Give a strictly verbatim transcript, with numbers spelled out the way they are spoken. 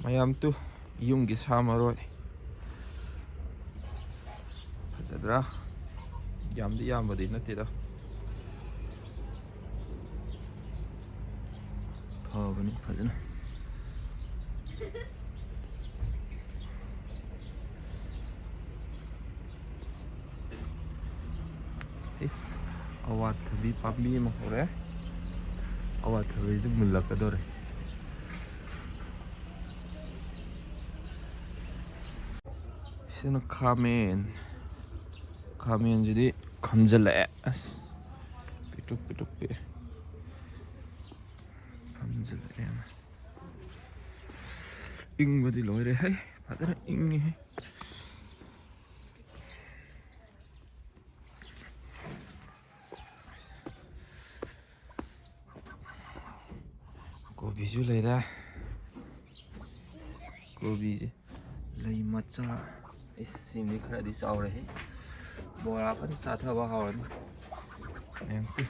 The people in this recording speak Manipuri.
ꯃꯌꯥꯝ ꯇꯨ, ꯌꯨꯝꯒꯤ ꯁꯥ ꯃꯔꯣꯏ꯫ ꯐꯖꯗ꯭ꯔꯥ? ꯌꯥꯝꯗꯤ ꯌꯥꯝꯕꯗꯤ ꯅꯠꯇꯦꯗ꯫ ꯐꯕꯅꯤ ꯐꯖꯅ꯫ ꯏꯁ, ꯑꯋꯥꯊꯕꯤ ꯄꯥꯝꯕꯤ ꯑꯃ ꯍꯧꯔꯦ꯫ ꯑꯋꯥꯊꯕꯤꯗꯨ ꯃꯨꯜꯂꯛꯀꯗꯧꯔꯦ꯫ ꯁꯤꯅ ꯈꯥꯃꯦꯟ꯫ ꯈꯥꯃꯦꯟꯁꯤꯗꯤ ꯈꯝꯖꯤꯜꯂꯛꯑꯦ꯫ ꯑꯁ, ꯄꯤꯛꯇ꯭ꯔꯨ ꯄꯤꯛꯇ꯭ꯔꯨ ꯄꯤꯛꯑꯦ꯫ ꯈꯝꯖꯤꯜꯂꯛꯑꯦ꯫ ꯏꯪꯕꯗꯤ ꯂꯣꯏꯔꯦ ꯍꯩ꯫ ꯐꯖꯅ ꯏꯪꯉꯤꯍꯦ꯫ ꯀꯣꯕꯤꯁꯨ ꯂꯩꯔꯦ꯫ ꯀꯣꯕꯤꯁꯦ ꯂꯩ ꯃꯆꯥ꯫ ꯏꯁ, ꯁꯤꯃꯗꯤ ꯈꯔꯗꯤ ꯆꯥꯎꯔꯦꯍꯦ꯫ ꯕꯣꯔꯥ ꯐꯖꯅ ꯆꯥꯊꯕ ꯍꯥꯎꯔꯅꯤ꯫ ꯌꯦꯡꯉꯨ꯫